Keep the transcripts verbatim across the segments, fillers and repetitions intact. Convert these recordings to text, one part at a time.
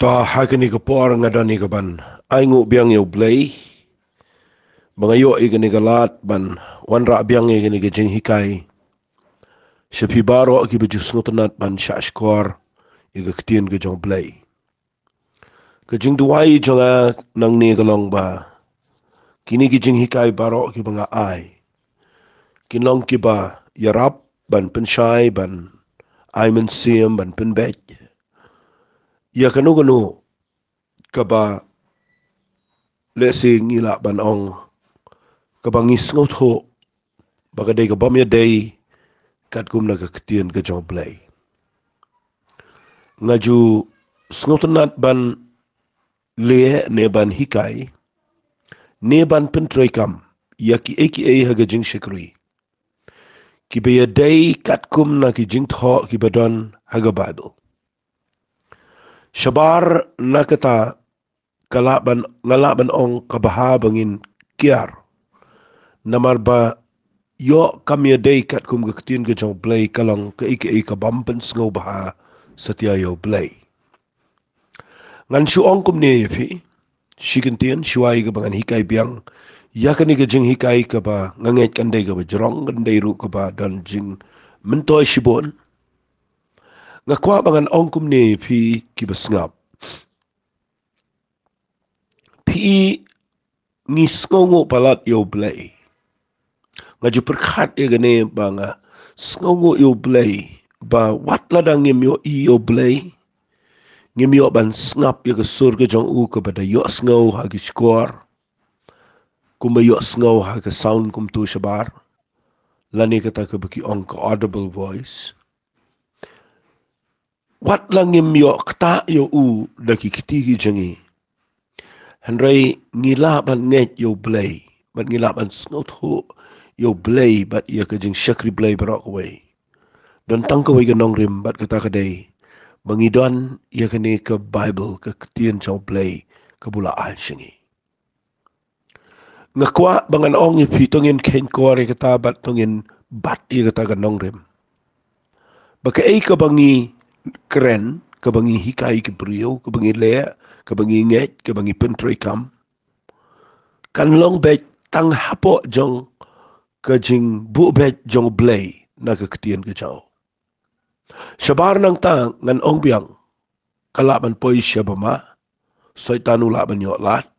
Ta ha kane ka por nga don ïa ka ban ai nguh biang ïa U Blei ba nga ïoh ïa kane ka lad ban wanrah biang ïa kane ka jinghikai sha phi baroh kiba ju sngewtynnat ban shah shkor ïa ka ktien ka jong U Blei. Ka jingduwai jong nga nangne ka long ba kine ki jinghikai baroh kiba nga ai kin long kiba ïarap ban pynshai, ban ai mynsiem, ban pynbeit ïa kano kano kaba lehse ngi lah ban ong kaba ngi sngewthuh ba ka dei ka bym ïadei katkum na ka ktien ka jong U Blei. Nga ju sngewtynnat ban leh ne ban hikai ne ban pyntreikam ïa kiei kiei ha ka jingshakri kiba ïadei katkum na ki jingthoh kiba don ha ka Baibl. Shabar na kata ka lah ban, nga lah ban ong ka bha ba ngin kiar. Namar ba ïoh kam ïadei katkum ka ktien ka jong U Blei ka long kaei kaei ka bym pynsngewbha satia ïa U Blei. Ngan shu ong kumne ïa phi shi kyntien shuwa ïa kaba ngan hikai biang ïa kane ka jinghikai kaba nga ngeit kan dei kaba jrong, kan dei ruh kaba don jingmyntoi shibun. Nga kwah ba ngan ong kumne ïa phi kiba sngap. Phi, ngi sngewnguh palat ïa U Blei. Nga ju pyrkhat ïa kane ba nga sngewnguh ïa U Blei ba wat lada ngim ïohi ïa U Blei, ngim ïoh ban sngap ïa ka sur ka jong u kaba da ïohsngew ha ki shkor, kumba ïohsngew ha ka sound kumto shabar, lane kata kaba ki ong ka audible voice. Wat la ngim ïoh ktah ïa u da ki kti ki jong ngi, hynrei ngi lah ban ngeit ïa U Blei bad ngi lah ban sngewthuh ïa U Blei bad ïa ka jingshakri Blei baroh kawei. Don tang kawei ka nongrim bad kata ka dei ba ngi don ïa kane ka Baibl, ka ktien jong U Blei kaba u la ai sha ngi. Nga kwah ba ngan ong ïa phi, to ngin kheiñ kor ïa kata bad to ngin bat ïa kata ka nongrim ba kaei kaba ngi kren, kaba ngi hikai ki briew, kaba ngi leh, kaba ngi ngeit, kaba ngi pyntreikam, kan long beit tang hapoh jong ka jingbuh beit jong U Blei na ka ktien ka jong u. Shabar nangta ngan ong biang, ka lah ban poi sha ba ma, Soitan u lah ban ïoh lad,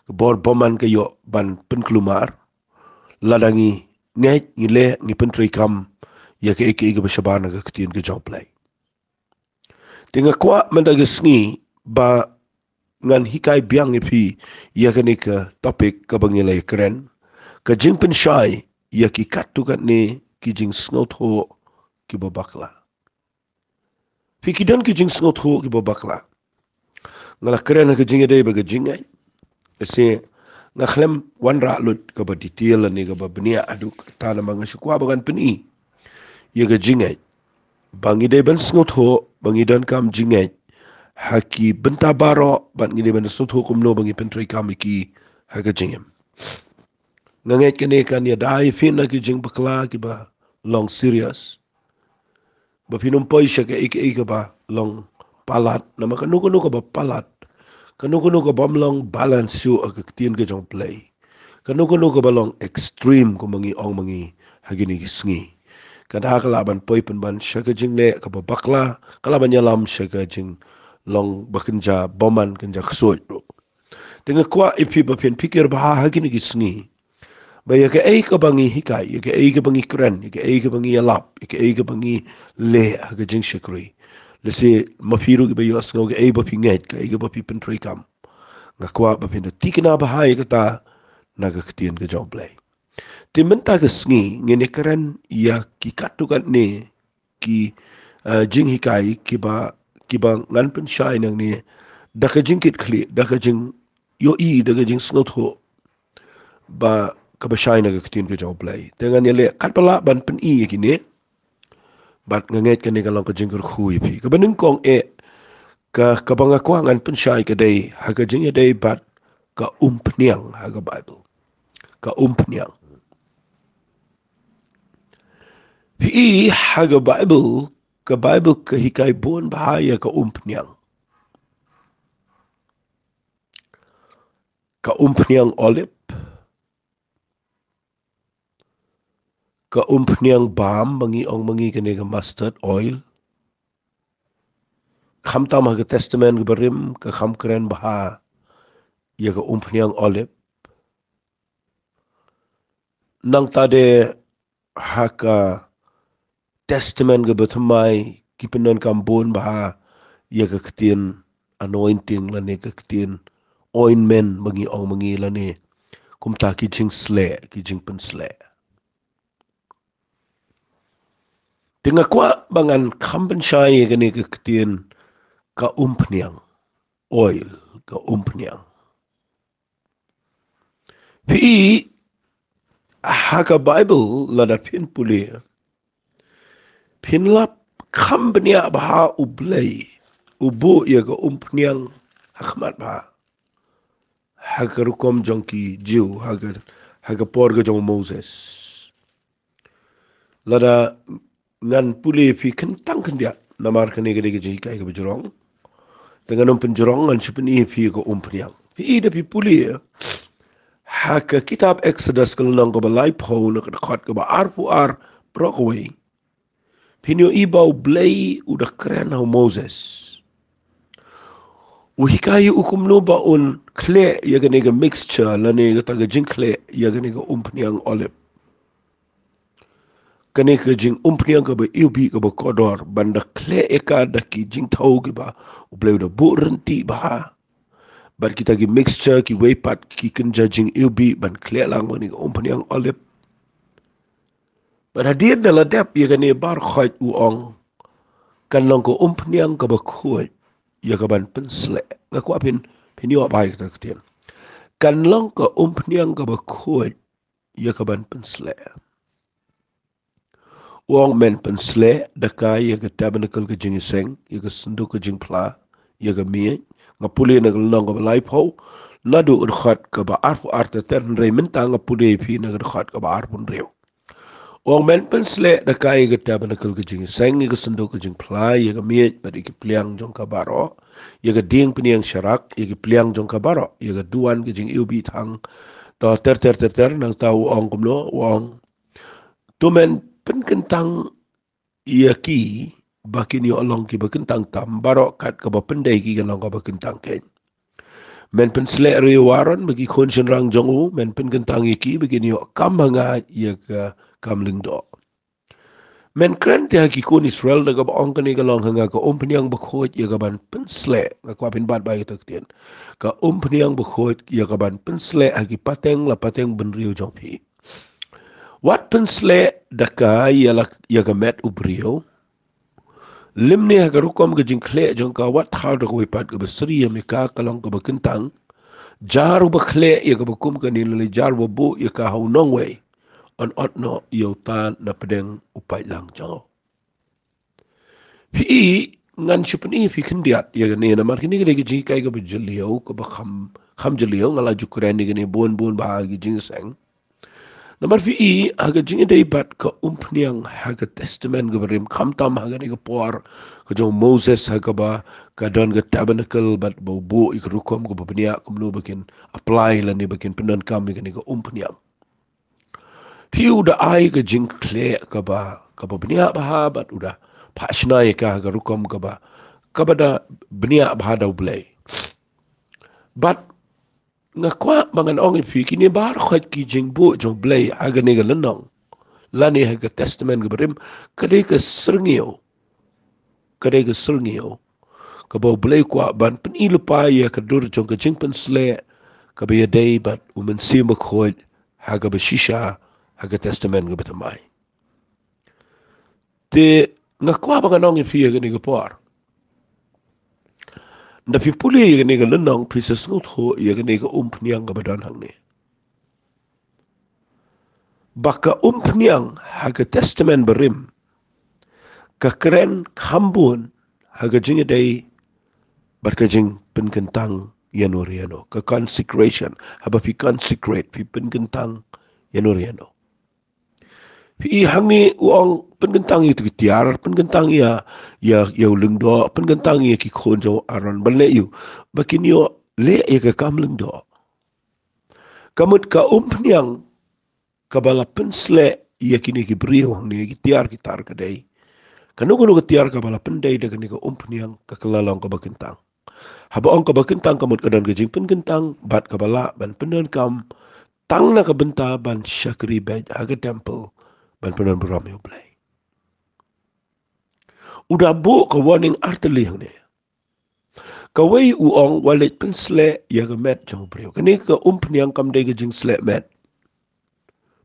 ka bor bymman ka ïoh ban pynkulmar lada ngi ngeit, ngi leh, ngi pyntreikam ïa kaei kaei kaba shabar na ka ktien ka jong U Blei. Te nga kwah mynta ka sngi ba ngan hikai biang ïa phi ïa kane ka topic kaba ngi la kren, ka jingpynshai ïa ki katto katne ki jingsngewthuh kiba bakla. Phi, ki don ki jingsngewthuh kiba bakla. Nga la kren ha ka jingïadei bad ka jingngeit. Lehse nga khlem wanrah lut kaba detail lane kaba bniah haduh katta namar nga shu kwah ba ngan pyni ïa ka jingngeit ba ngi dei ban sngewthuh ba ngi donkam jingngeit ha ki bynta baroh bad ngi dei ban sngewthuh kumno ba ngi pyntreikam ïa ki ha ka jingim. Nga ngeit kane kan ïada ïa phi na ki jingbakla kiba long serious, ba phin ym poi sha kaei kaei kaba long palat, namar kano kano kaba palat, kano kano kabym long balance shuh ha ka ktien ka jong U Blei, kano kano kaba long extreme kumba ngi ong ma ngi ha kine ki sngi, ka da ka lah ban poi pynban sha ka jingleh kaba bakla, ka lah ban ïalam sha ka jinglong ba kynja bymman, kynja ksuid ruh. Te nga kwah ïa phi ba phin pyrkhat bha ha kine ki sngi ba ïa kaei kaba ngi hikai, ïa kaei kaba ngi kren, ïa kaei kaba ngi ïalap, ïa kaei kaba ngi leh ha ka jingshakri, lehse ma phi ruh kiba ïohsngew, kaei ba phi ngeit, kaei kaba phi pyntreikam, nga kwah ba phin da thikna bha ïa kata na ka ktien ka jong U Blei. Te mynta ka sngi ngin ïakren ïa ki katto katne ki, eh, jinghikai kiba, kiba ngan pynshai nangne da ka jingkitkhlieh, da ka jingïohi, da ka jingsngewthuh ba kaba shai na ka ktien ka jong U Blei. Te ngan ïaleh katba lah ban pyni ïa kine bad nga ngeit kane ka long ka jingkyrkhu ïa phi. Kaba nyngkong eh, ka, kaba nga kwah ngan pynshai ka dei ha ka jingïadei bad ka umphniang ha ka Baibl. Ka umphniang. Phi, ha ka Baibl, ka Baibl ka hikai bun bha ïa ka umphniang. Ka umphniang olive, ka umphniang balm, ba ngi ong ma ngi kane ka mustard oil. Khamtam ha ka Testament kaba rim ka kham kren bha ïa ka umphniang olive. Nangta de ha ka Testament kaba thymmai ki pyndonkam bun bha ïa ka ktien anointing lane ka ktien ointment ba ngi ong ma ngi lane kumta ki jingsleh, ki jingpynsleh. Te nga kwah ba ngan kham pynshai ïa kane ka ktien ka umphniang, oil, ka umphniang. Phi i ha ka Bible lada phin pule, phin lap kham bniah bha U Blei u buh ïa ka umphniang ha khmat bha ha ka rukom jong ki Jiw, ha ka, ha ka por ka jong Moses. Lada ngan pule phi kyntang khyndiat, namar kane ka dei ka jinghikai kaba jrong. Te ngan ym pynjrong, ngan shu pyni phi ka umphniang. Phi i da phi pule ha ka kitab Exodus ka lynnong kaba laiphew na ka dkhot kaba arphew ar baroh kawei. Phin ïohi ba U Blei u da kren ha u Moses. U hikai u kumno ba un khleh ïa kane ka mixture lane kata ka jingkhleh ïa kane ka umphniang olive. Kane ka jingumphniang kaba iwbih kaba kordor, ban da khleh ïa ka da ki jingthew kiba U Blei u da buh ryntih bha. Bad kita ki mixture kiwei pat ki kynja jingiwbih ban khleh lang bad kane ka umphniang olive. Bad hadien da la dep ïa kane baroh khoit u ong, kan long ka umphniang kaba khuid ïa ka ban pynsleh. Nga kwah phin, phin ïoh bha ïa kata ka ktien. Kan long ka umphniang kaba khuid ïa ka ban pynsleh. U ong men pynsleh da ka ïa ka tabernacle ka jingïaseng, ïa ka synduk ka jingphla, ïa ka miej. Nga pule na ka lynnong kaba laiphew, naduh ka dkhot kaba arphew ar ter ter, hynrei mynta nga pule phi na ka dkhot kaba arphew hynriew. U ong men pynsleh da ka ïa ka tabernacle ka jingïaseng, ïa ka synduk ka jingphla, ïa ka miej, bad ïa ki pliang jong ka baroh, ïa ka dieng pynïeng sharak, ïa ki pliang jong ka baroh, ïa ka duwan ka jingiwbih thang. To ter ter ter ter, nangta u ong kumno, u ong, to men pynkyntang ïa ki ba kin ïoh long kiba kyntang tam, baroh kat kaba pyndei ki kan long kaba kyntang keiñ. Men pynsleh ruh ïa u Aaron bad ki khun shynrang jong u, men pynkyntang ïa ki ba kin ïoh kam ha nga ïa ka kam lyngdoh. Men kren te ha ki khun Israel da kaba ong, kane ka long ha nga ka umphniang bakhuid ïa ka ban pynsleh. Nga kwah phin bat bha ïa kata ka ktien. Ka umphniang bakhuid ïa ka ban pynsleh ha ki pateng la pateng bynriew jong phi. Wat pynsleh da ka ïa la, ïa ka met u briew. Lymne ha ka rukom ka jingkhleh jong ka, wat thaw da kawei pat kaba syriem ïa ka, ka long kaba kyntang. Jar uba khleh ïa kaba kum kane, lane jar uba buh ïa ka ha u nongwei, yn ot noh ïa uta na pdeng u paidlang jong u. Phi i, ngan shu pyni phi khyndiat ïa kane, namar kane ka dei ka jinghikai kaba jylliew, kaba kham, kham jylliew, nga la ju kren ïa kane bun bun bha ha ki jingïaseng. Namar phi i, ha ka jingïadei bad ka umphniang ha ka Testament kaba rim, khamtam ha kane ka por ka jong Moses, ha kaba ka don ka tabernacle bad ba u buh ïa ka rukom kaba bniah kumno ba kin apply lane ba kin pyndonkam ïa kane ka umphniang. Phi i, u da ai ka jingkhleh kaba, kaba bniah bha bad u da phah shna ïa ka ha ka rukom kaba, kaba da bniah bha da U Blei. Bad nga kwah ba ngan ong ïa phi, kine baroh khoit ki jingbuh jong U Blei ha kane ka lynnong lane ha ka Testament kaba rim, ka dei ka syrngiew, ka dei ka syrngiew kaba U Blei u kwah ban pyni lypa ïa ka dur jong ka jingpynsleh kaba ïadei bad U Mynsiem Bakhuid ha kaba shisha ha ka Testament kaba thymmai. Te nga kwah ba ngan ong ïa phi ha kane ka por, da phi pule ïa kane ka lynnong, phi sa sngewthuh ïa kane ka umphniang kaba don hangne. Ba ka umphniang ha ka Testament ba rim ka kren kham bun ha ka jingïadei bad ka jingpynkyntang ïano re ïano, ka consecration, haba phi consecrate, phi pynkyntang ïano re ïano. Phi i, hangne u ong pynkyntang ïa ki tiar, pynkyntang ïa, ïa, ïa u lyngdoh, pynkyntang ïa ki khun jong u Aaron, ban leh ïa u, ba kin ïoh leh ïa ka kam lyngdoh. Ka mut ka umphniang kaba la pynsleh ïa kine ki briew hangne, ki tiar ki tar ka dei. Kano kano ka tiar kaba la pyndei da kane ka umphniang ka kylla long kaba kyntang. Haba ong kaba kyntang ka mut ka don ka jingpynkyntang bad kaba lah ban pyndonkam tang na ka bynta ban shakri beit ha ka temple ban pyndonkam ïa U Blei. U da buh ka warning artylli hangne. Kawei u ong wat leit pynsleh ïa ka met jong u briew. Kane ka umphniang kam dei ka jingsleh met.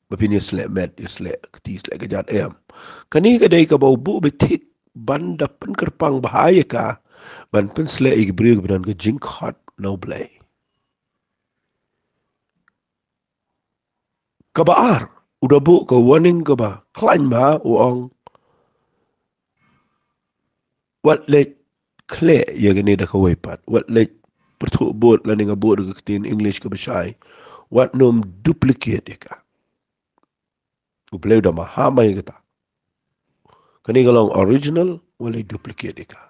Ba phin ïa sleh met, ïa sleh kti, sleh kjat, em. Kane ka dei kaba u buh beit thik ban da pynkyrpang bha ïa ka ban pynsleh ïa ki briew kiba don ka jingkhot na U Blei. Kaba ar, u da buh ka warning kaba khlaiñ bha, u ong wat leit khleh ïa kane da kawei pat, wat leit pyrthuh bud, lane nga buh da ka ktien English kaba shai, wat nym duplicate ïa ka. U Blei u da maham ïa kata. Kane ka long original, wat leit duplicate ïa ka.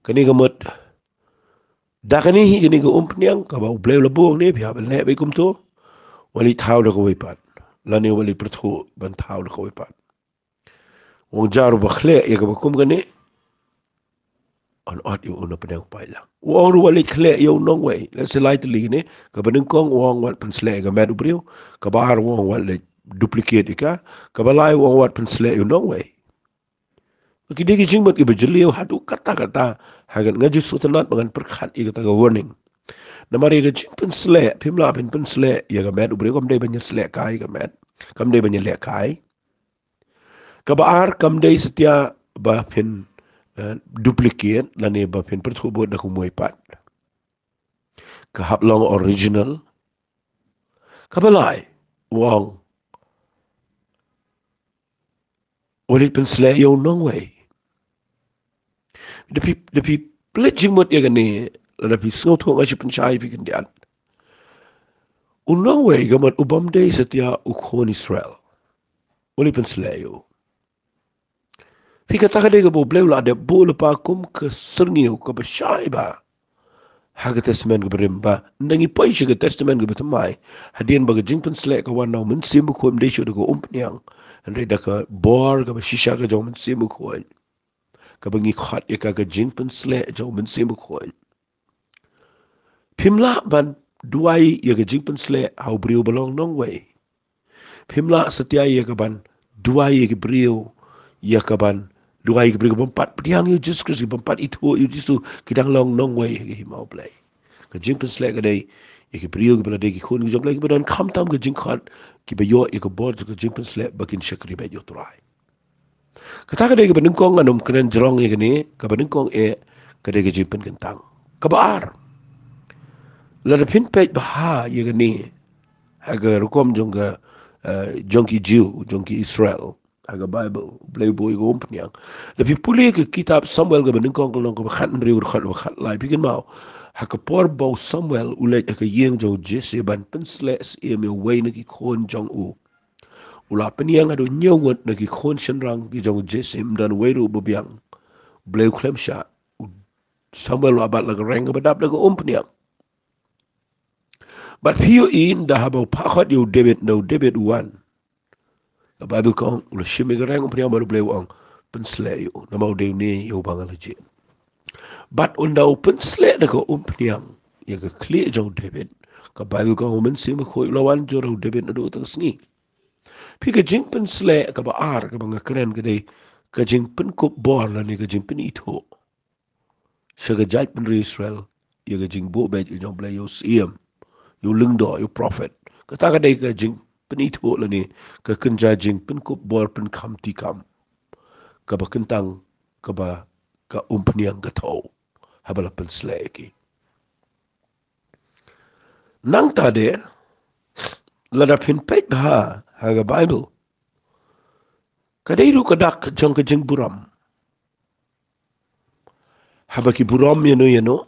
Kane ka mut da kane hi, kane ka umphniang kaba U Blei u la buh hangne, phi hap ban leh beit kumto, wat leit thaw da kawei pat, lane wat leit pyrthuh ban thaw da kawei pat. U ong jar uba khleh ïa kaba kum kane, yn ot ïa u na pdeng u paidlang. U ong ruh wat leit khleh ïa u nongwei. Lehse lai tylli kane, kaba nyngkong u ong wat pynsleh ïa ka met u briew, kaba ar u ong wat leit duplicate ïa ka, kaba lai u ong wat pynsleh ïa u nongwei. Ki dei ki jingmut kiba jylliew haduh katta katta. Hynrei nga ju sngewtynnat ba ngan pyrkhat ïa kata ka warning. Namar ïa ka jingpynsleh, phim lah phin pynsleh ïa ka met u briew, kam dei ban ïa sleh kai ïa ka met, kam dei ban ïa leh kai. Kaba ar, kam dei satia ba phin, eh, duplicate, lane ba phin pyrthuh bud da kumwei pat. Ka hap long original. Kaba lai, u ong wat leit pynsleh ïa u nongwei. Da phi, da phi plie jingmut ïa kane, lada phi sngewthuh, nga shu pynshai ïa phi khyndiat. U nongwei ka mut u bym dei satia u khun Israel. Wat leit pynsleh ïa u. Phi, kata ka dei kaba U Blei u la dep buh lypa kum ka syrngiew kaba shai bha ha ka Testament kaba rim, ba ynda ngi poi sha ka Testament kaba thymmai, hadien ba ka jingpynsleh ka wan na U Mynsiem Bakhuid, ym dei shuh da ka umphniang, hynrei da ka bor kaba shisha ka jong U Mynsiem Bakhuid, kaba ngi khot ïa ka ka jingpynsleh jong U Mynsiem Bakhuid. Phim lah ban duwai ïa ka jingpynsleh ha u briew ba long nongwei. Phim lah satia ïa ka ban duwai ïa ki briew, ïa ka ban duwai ïa ki briew ki bym pat pdiang ïa U Jisu Khrist, ki bym pat ithuh ïa U Jisu, ki dang long nongwei ha ka hima U Blei. Ka jingpynsleh ka dei ïa ki briew kiba la dei ki khun ki jong U Blei, kiba don khamtam ka jingkhot, kiba ïoh ïa ka bor jong ka jingpynsleh ba kin shakri beit ïa U Trai. Kata ka dei kaba nyngkong, ngan ym kren jrong ïa kane, kaba nyngkong eh, ka dei ka jingpynkyntang. Kaba ar, lada phin peit bha ïa kane ha ka rukom jong ka, eh, jong ki Jiw, jong ki Israel, ha ka Baibl, U Blei u buh ïa ka umphniang. Lada phi pule ka kitab Samuel kaba nyngkong, ka lynnong kaba khathynriew, dkhot kaba khatlai, phi kynmaw, ha ka por ba u Samuel u leit ha ka ïing jong u Jesse ban pynsleh syiem ïa uwei na ki khun jong u, u la pynïeng haduh hynñiew ngut na ki khun shynrang ki jong u Jesse, ym don uwei ruh ba biang. U Blei u khlem shah. U Samuel u la bat la ka reng kaba dap da ka umphniang. Bad phi ïohi, ynda haba u phah khot ïa u David, ynda u David u wan, ka Baibl ka ong u la shim ïa ka reng umphniang bad U Blei u ong, pynsleh ïa u, namar u dei une ïa uba nga la jied. Bad ynda u pynsleh da ka umphniang ïa ka khlieh jong u David, ka Baibl ka ong U Mynsiem Bakhuid u la wan jur ha u David naduh kata ka sngi. Phi, ka jingpynsleh kaba ar kaba nga kren ka dei ka jingpynkup bor lane ka jingpynithuh sha ka jaitbynriew Israel ïa ka jingbuh beit ïa u jong U Blei, ïa u syiem, ïa u lyngdoh, ïa u prophet. Kata ka dei ka jingpynithuh lane ka kynja jingpynkup bor, pynkham tikam kaba kyntang, kaba ka umphniang ka thew haba la pynsleh ïa ki. Nangta de, lada phin peit bha ha ka Baibl, ka dei ruh ka dak jong ka jingburom. Haba ki burom ïano ïano,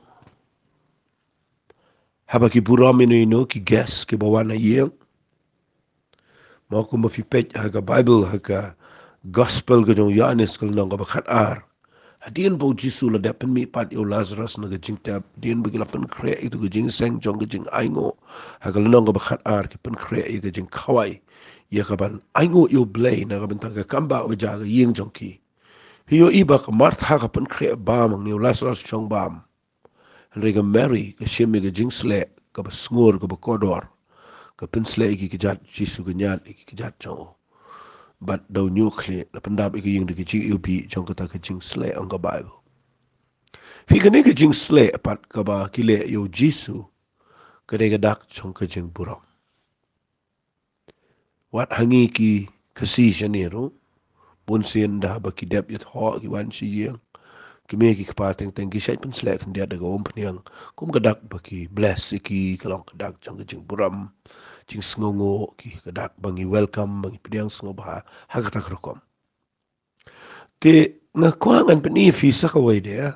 haba ki burom ïano ïano, ki guest kiba wan ha ïing, mo, kumba phi peit ha ka Baibl, ha ka Gospel ka jong u Ïoannis, ka lynnong kaba khatar, Hadien ba u Jisu u la dep pynmihpat ïa u Lazarus na ka jingtep, hadien ba ki la pynkhreh ïa ka jingseng jong ka jingainguh, ha ka lynnong kaba khatar ki pynkhreh ïa ka jingkhawai ïa kaban ainguh ïa u Blei na ka bynta ka kam ba u jia ka ïing jong ki. Phi ïohi ba ka Martha ka pynkhreh bam, hangne u Lazarus u shong bam. Hynrei ka Mary ka shim ïa ka jingsleh kaba sngur kaba kordor, ka pynsleh ïa ki kjat Jisu, ka ñiad ïa ki kjat jong u. Bad da u ñiuhkhlieh la pyndap ïa ka ïing da ka jingïohi jong kata ka jingsleh, ong ka Baibl. Phi, kane ka jingsleh pat kaba ki leh ïa u Jisu, ka dei ka dak jong ka jingburom. Wat ha ngi ki Khasi shane ruh, bunsien da ba ki dep ïathoh ki wan sha ïing, ki kmie ki kpa teng teng ki shait pynsleh khyndiat da ka umphniang, kum ka dak ba ki bless ïa ki, ka long ka dak jong ka jingburom, jingsngewnguh, ki ka dak ba ngi welcome, ba ngi pdiang sngewbha ha kata ka rukom. Te nga kwah ngan pyni ïa phi sa kawei de.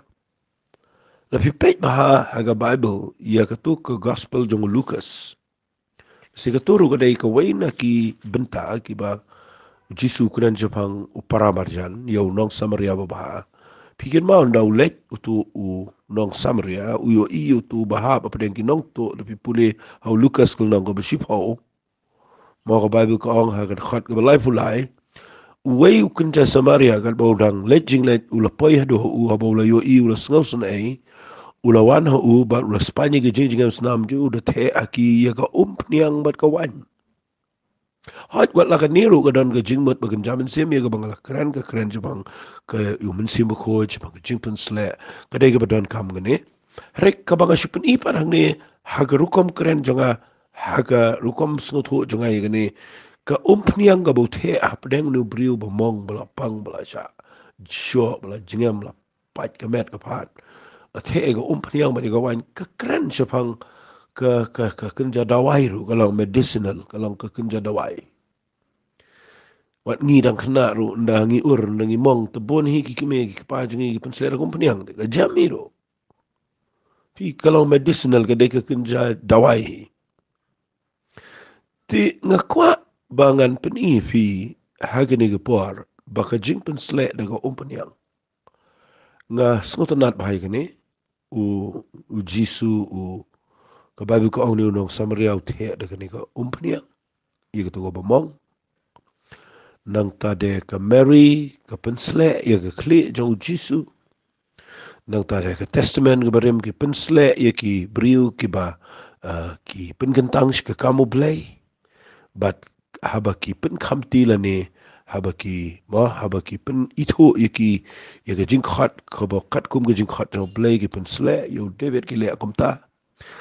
Lada phi peit bha ha ka Baibl, ïa katu ka Gospel jong u Lukas, lehse katu ruh ka dei kawei na ki bynta kiba u Jisu u kren shaphang u para marjan, ïa u nong Samaria babha. Phi kynmaw, ynda u leit utu u nong Samaria, u ïohi utu ba hap hapdeng ki nongtuh, lada phi pule ha u Lukas ka lynnong kaba shiphew. Mo, ka Baibl ka ong ha ka dkhot kaba laiphew lai, uwei u kynja Samaria, katba u dang leit jingleit, u la poi haduh ha u, haba u la ïohi, u la sngewsynei, u la wan ha u bad u la spah ïa ki jingjngem snam jong u, u da theh ha ki ïa ka umphniang bad ka waiñ. Hooid, wat la kane ruh ka don ka jingmut ba kynja mynsiem, ïa kaba nga la kren, ka kren shaphang ka, ïa u Mynsiem Bakhuid, shaphang ka jingpynsleh, ka dei kaba donkam kane. Hynrei kaba nga shu pyni pat hangne, ha ka rukom kren jong nga, ha ka rukom sngewthuh jong nga ïa kane, ka umphniang kaba u theh hapdeng une u briew ba mong, ba la pang, ba la shah shoh, ba la jngem, la pait ka met ka phad, la theh ïa ka umphniang bad ïa ka waiñ, ka kren shaphang ka, ka, ka kynja dawai ruh, ka long medicinal, ka long ka kynja dawai. Wat ngi dang khynnah ruh, ynda ngi ur, ynda ngi mong, te bun hi ki kmie ki kpa jong ngi ki pynsleh da ka umphniang, te ka jem hi ruh. Phi, ka long medicinal, ka dei ka kynja dawai hi. Te nga kwah ba ngan pyni ïa phi ha kane ka por ba ka jingpynsleh da ka umphniang, nga sngewtynnat bha ïa kane. U, u Jisu, u, ka Baibl ka ong une u nong Samaria u theh da kane ka umphniang ïa kato kaba mong. Nangta de ka Mary ka pynsleh ïa ka khlieh jong u Jisu. Nangta de ka Testament kaba Rim ki pynsleh ïa ki briew kiba, ah, ki pynkyntang sha ka kam u Blei. Bad haba ki pynkhamti lane, haba ki, mo, haba ki pynithuh ïa ki, ïa ka jingkhot kaba katkum ka jingkhot jong u Blei, ki pynsleh ïa u David, ki leh kumta.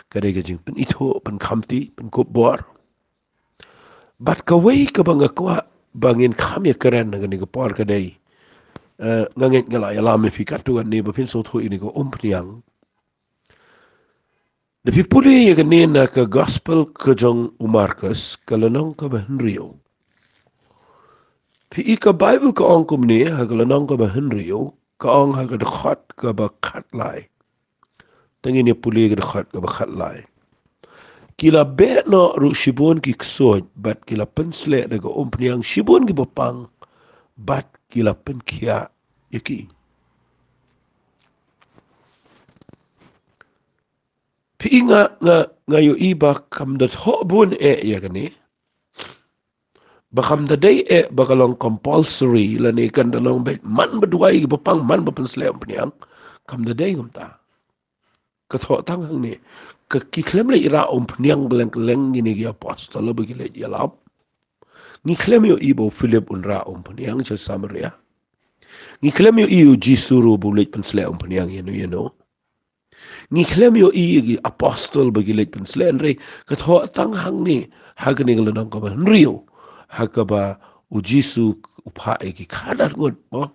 Ka dei ka jingpynithuh, pynkhamti, pynkup bor. Bad kawei kaba nga kwah ba ngin kham ïakren ha kane ka por ka dei, eh, nga ngeit nga la ïalam ïa phi katto katne ba phin sngewthuh ïa kane ka umphniang. Lada phi pule ïa kane na ka Gospel ka jong u Markos, ka lynnong kaba hynriew. Phi i ka Baibl ka ong kumne, ha ka lynnong kaba hynriew, ka ong ha ka dkhot kaba khatlai. Te ngin ïa pule ka dkhot kaba khatlai. Ki la beh noh ruh shibun ki ksuid, bad ki la pynsleh da ka umphniang shibun kiba pang, bad ki la pynkhiah ïa ki. Phi i, nga, nga, nga ïohi ba kam da thoh bun eh ïa kane. Ba kam da dei eh ba ka long compulsory, lane kan da long beit man ba duwai kiba pang, man ba pynsleh umphniang. Kam da dei kumta. Ka thoh tang hangne. Ka, ki khlem leit rah umphniang kylleng kylleng kine ki apostol ba ki leit ïalam. Ngi khlem ïohi ba u Philip un rah umphniang sha Samaria. Ngi khlem ïohi u Jisu ruh ba u leit pynsleh umphniang ïano ïano. Ngi khlem ïohi ïa ki apostol ba ki leit pynsleh, hynrei ka thoh tang hangne, ha kane ka lynnong kaba hynriew, ha kaba u Jisu u phah ïa ki khadar ngut, mo.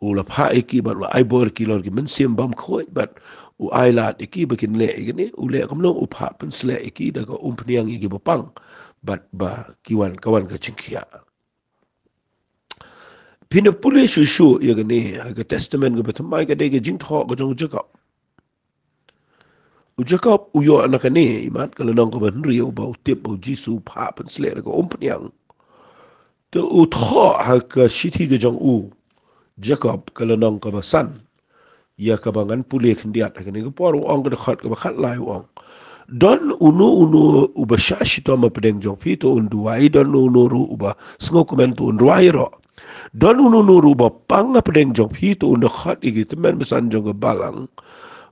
U la phah ïa ki bad u la ai bor ïa ki halor ki mynsiem bymkhuid bad u ailad ïa ki ba kin leh ïa kine, u leh kumno? U phah pynsleh ïa ki da ka umphniang ïa kiba pang, bad ba ki wan, ka wan ka jingkhiah. Phin da pule shuh shuh ïa kane, ha ka Testament kaba thymmai ka dei ka jingthoh ka jong u Jakob. U Jakob u ïoh na kane, imat ka lynnong kaba hynriew ba u tip ba u Jisu u phah pynsleh da ka umphniang. Te u thoh ha ka shithi ka jong u Jakob ka lynnong kaba san. ïa kaba ngan pule khyndiat ha kane ka por, u ong ka dkhot kaba khatlai u ong: Don uno uno uba shah shitom hapdeng jong phi to un duwai, don uno uno ruh uba sngewkmen to un rwai ruh. Don uno uno ruh uba pang hapdeng jong phi to un dkhot ïa ki tymmen basan jong ka balang.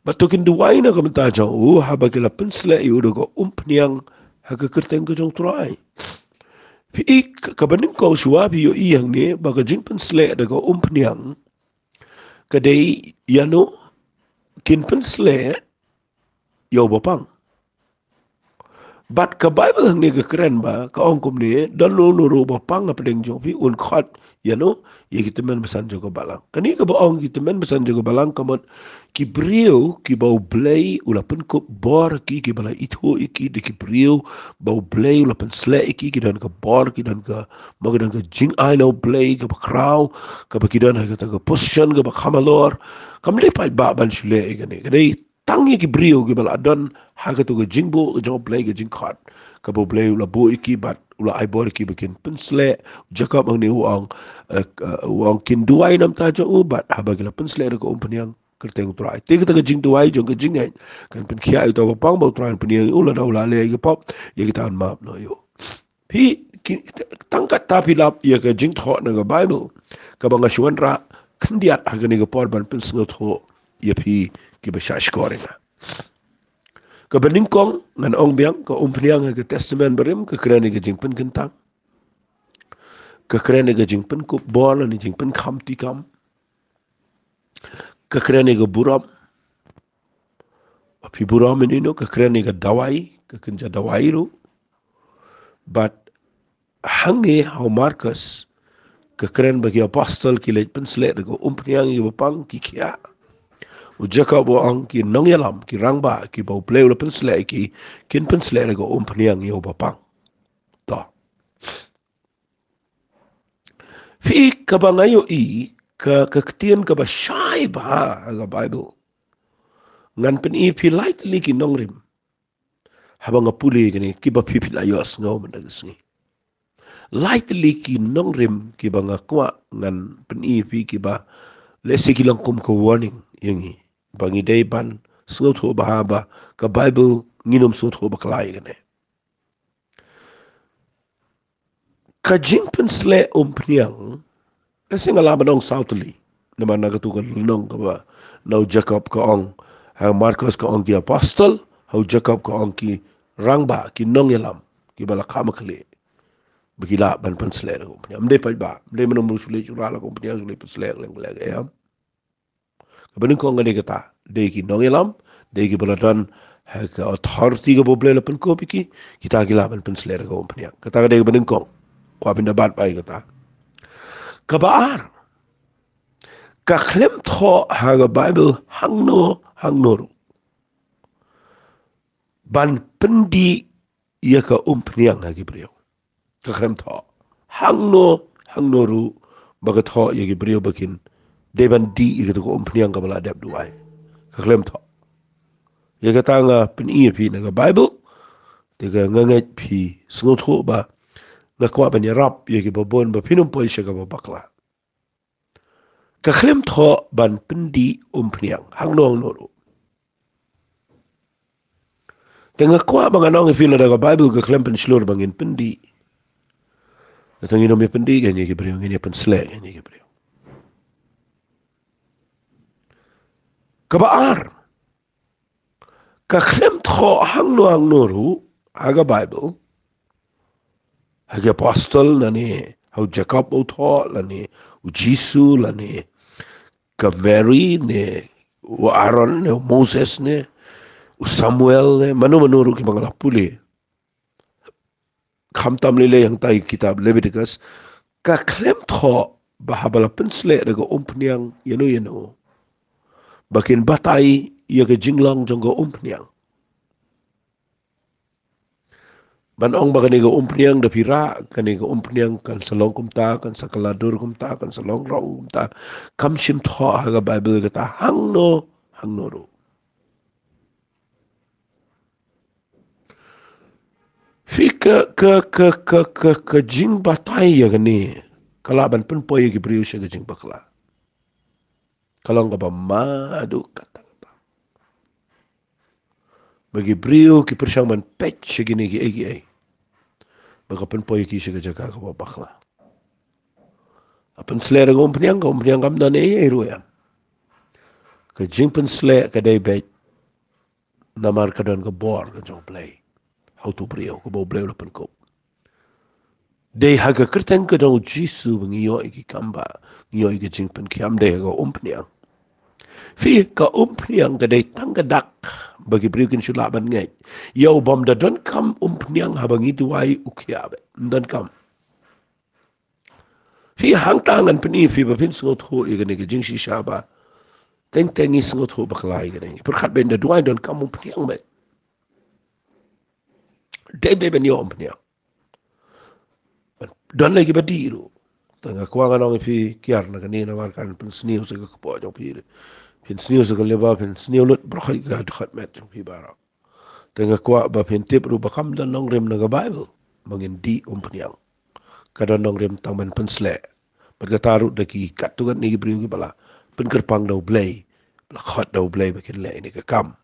Bad to kin duwai na ka bynta jong u haba ki la pynsleh ïa u da ka umphniang ha ka kyrteng ka jong U Trai. Phi i, ka, kaba nyngkong shuwa phi ïohi hangne ba ka jingpynsleh da ka umphniang ka dei ïano? Kin pynsleh ïa uba pang. Bad ka Baibl hangne ka kren ba ka ong kumne: Don uno uno ruh uba pang hapdeng jong phi un khot ïano? Ïa ki tymmen basan jong ka balang. Kane kaba ong ki tymmen basan jong ka balang, ka mut ki briew kiba U Blei u la pynkup bor ha ki, kiba la ithuh ïa ki da ki briew ba U Blei u la pynsleh ïa ki, ki don ka bor, ki don ka, ma ki don ka jingai na U Blei kaba khraw, kaba ki don ha kata ka position kaba kham halor. Kam dei paidbah ban shu leh ïa kane. Ka dei tang ïa ki briew kiba la don ha kato ka jingbuh ka jong U Blei, ka jingkhot kaba U Blei u la buh ïa ki bad u la ai bor ïa ki ba kin pynsleh. Jakob hangne u ong, eh, eh, u ong kin duwai na ka bynta jong u bad haba ki la pynsleh da ka umphniang, kyrteng U Trai. Te kata ka jingduwai jong ka jingngeit kan pynkhiah ïa uta uba pang ba U Trai un pynïeng ïa u lada u la leh ïa ka pop, ïa kita un map noh ïa u. Phi, ki, tang katta phi lap ïa ka jingthoh na ka Baibl kaba nga shu wanrah khyndiat ha kane ka por ban pynsngewthuh ïa phi kiba shah shkor ïa nga. Kaba nyngkong, ngan ong biang, ka umphniang ha ka Testament Barim ka kren ïa ka jingpynkyntang. Ka kren ïa ka jingpynkup bor lane jingpynkham ti kam. Ka kren ïa ka burom. Phi burom ïano ïano, ka kren ïa ka dawai, ka kynja dawai ruh. Bad hangne ha u Markos ka kren ba ki apostol ki leit pynsleh da ka umphniang ïa kiba pang, ki khiah. U Jakob u ong ki nongïalam, ki rangbah kiba U Blei u la pynsleh ïa ki, kin pynsleh da ka umphniang ïa uba pang. To. Phi, kaba nga ïohi ka, ka ktien kaba shai bha ha ka Baibl. Ngan pyni phi lai tylli ki nongrim. Haba nga pule kane, kiba phi, phi la ïohsngew mynta ka sngi. Lai tylli ki nongrim kiba nga kwah ngan pyni phi, kiba lehse ki long kum ka warning ïa ngi ba ngi dei ban sngewthuh bha ba ka Baibl ngin ym sngewthuh bakla ïa kane. Ka jingpynsleh umphniang, lehse nga lah ban ong saw tylli. Namar na katu ka lynnong kaba, na u Jakob ka ong, ha Markos ka ong ki apostol, ha u Jakob ka ong ki rangbah, ki nongïalam kiba la kham khlieh ba ki lah ban pynsleh da ka umphniang. Ym dei paidbah, ym dei mano mano shu leit shu rah la ka umphniang, shu leit pynsleh, leng leng, em. Kaba nyngkong ka dei kata, dei ki nongïalam, dei kiba la don ha ka authority kaba U Blei la pynkup ïa ki, kita ki lah ban pynsleh da ka umphniang. Kata ka dei kaba nyngkong. Kwah phin da bat bha ïa kata. Kaba ar, ka khlem thoh ha ka Baibl hangno hangno ruh ban pyndih ïa ka umphniang ha ki briew. Ka khlem thoh hangno hangno ruh ba ka thoh ïa ki briew ba kin dei ban dih ïa kata ka umphniang kaba la dep duwai. Ka khlem thoh. Ïa kata nga pyni ïa phi na ka Baibl. Te ka, nga ngeit phi sngewthuh ba nga kwah ban ïarap ïa kiba bun ba phin ym poi sha kaba bakla. Ka khlem thoh ban pyndih umphniang hangno hangno ruh. Te nga kwah ba ngan ong ïa phi, lada ka Baibl ka khlem pynshlur ba ngin pyndih, lada ngin ym ïa pyndih kein ïa ki briew, ngin ïa pynsleh kein ïa ki briew. Kaba ar, ka khlem thoh hangno hangno ruh ha ka Baibl, ha ki apostol lane ha u Jakob u thoh, lane u Jisu, lane ka Mary, ne u Aaron, ne u Moses, ne u Samuel, ne mano mano ruh kiba nga la pule. Khamtam lei lei hangta ïa ka kitab Leviticus, ka khlem thoh ba haba la pynsleh da ka umphniang ïano ïano ba kin batai ïa ka jinglong jong ka umphniang. Ban ong ba kane ka umphniang, da phi rah, kane ka umphniang kan sa long kumta, kan sa kylla dur kumta, kan sa long rong kumta, kam shym thoh ha ka Baibl kata hangno hangno ruh. Phi, ka, ka, ka jingbatai ïa kane ka lah ban pynpoi ïa ki briew sha ka jingbakla. Ka long kaba ma haduh katta katta. Ba ki briew ki pyrshang ban peit sha kine kiei kiei ba ka pynpoi ïa ki sha ka jaka kaba bakla. Ha pynsleh da ka umphniang, ka umphniang kam don ei ei ruh ïa ka jingpynsleh, ka dei beit namar ka don ka bor ka jong U Blei ha uto u briew kaba U Blei u la pynkup. Dei ha ka kyrteng ka jong U Jisu ba ngi ïoh ïa ki kambah, ngi ïoh ïa ka jingpynkhiah, ym dei ha ka umphniang. Phi, ka umphniang ka dei tang ka dak ba ki briew kin shu lah ban ngeit. Ïa u bym da donkam umphniang haba ngi duwai u khiah beit. Ym donkam. Phi, hangta ngan pyni ïa phi ba phin sngewthuh ïa kane ka jingshisha ba teng teng ngi sngewthuh bakla ïa kane. Pyrkhat ba ynda duwai donkam umphniang beit. Dei dei ban ïoh umphniang. Don lei kiba dih ruh. Te nga kwah ngan ong ïa phi kiar na kane namar kan pynsniew sa ka kpoh jong phi. Phin sniew sa ka liver, phin sniew lut baroh ka dkhot met jong phi baroh. Te nga kwah ba phin tip ruh ba kam don nongrim na ka Baibl ba ngin dih umphniang. Ka don nongrim tang ban pynsleh. Bad kata ruh da ki katto katne ki briew kiba la pynkyrpang da U Blei, la khot da U Blei ba kin leh ïa kane ka kam.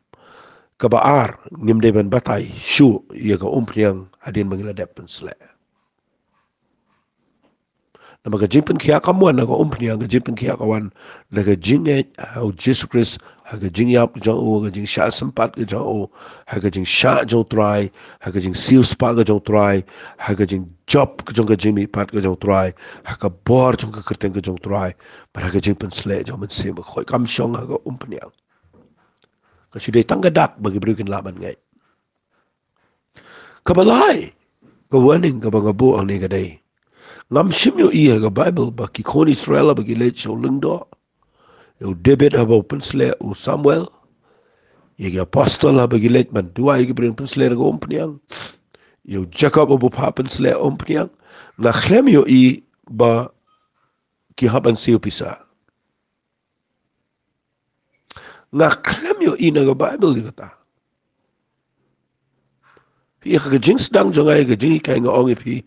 Kaba ar, ngim dei ban batai shuh ïa ka umphniang hadien ba ngi la dep pynsleh. Namar ka jingpynkhiah kam wan na ka umphniang, ka jingpynkhiah ka wan na ka jingngeit ha U Jisu Khrist, ha ka jingïap ka jong u, ha ka jingshah sympat ka jong u, ha ka jingshah jong U Trai, ha ka jingsiewspah ka jong U Trai, ha ka jingjop ka jong ka jingmihpat ka jong U Trai, ha ka bor jong ka kyrteng ka jong U Trai, bad ha ka jingpynsleh jong U Mynsiem Bakhuid, kam shong ha ka umphniang. Ka shu dei tang ka dak ba ki briew kin lah ban ngeit. Kaba lai, ka warning kaba nga buh hangne ka dei, ngam shym ïohi ha ka Baibl ba ki khun Israel haba ki leit sha u lyngdoh, ïa u David haba u pynsleh u Samuel, ïa ki apostol haba ki leit ban duwai ïa ki briew, pynsleh da ka umphniang, ïa u Jakob haba u phah pynsleh umphniang, nga khlem ïohi ba ki hap ban siew pisa. Nga khlem ïohi na ka Baibl ïa kata. Ïa ka jingsdang jong nga, ïa ka jinghikai, nga ong ïa phi,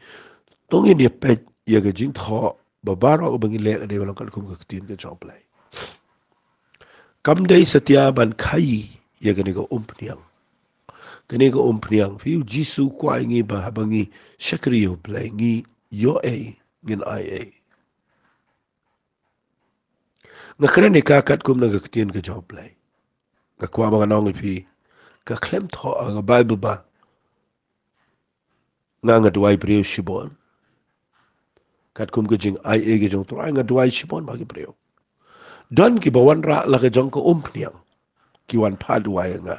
to ngin ïa peit ïa ka jingthoh ba baroh kaba ngi leh ka dei ban long katkum ka ktien ka jong U Blei. Kam dei satia ban khaïi ïa kane ka umphniang. Kane ka umphniang, phi, U Jisu u kwah ïa ngi ba haba ngi shakri ïa U Blei, ngi ïoh ei, ngin ai ei. Nga kren ïa ka katkum na ka ktien ka jong U Blei. Nga kwah ba ngan ong ïa phi, ka khlem thoh ha ka Baibl ba nga, nga duwai briew shibun. Katkum ka jingai ei ka jong U Trai, nga duwai shibun ba ki briew. Don kiba wanrah la ka jong ka umphniang, ki wan phah duwai ïa nga,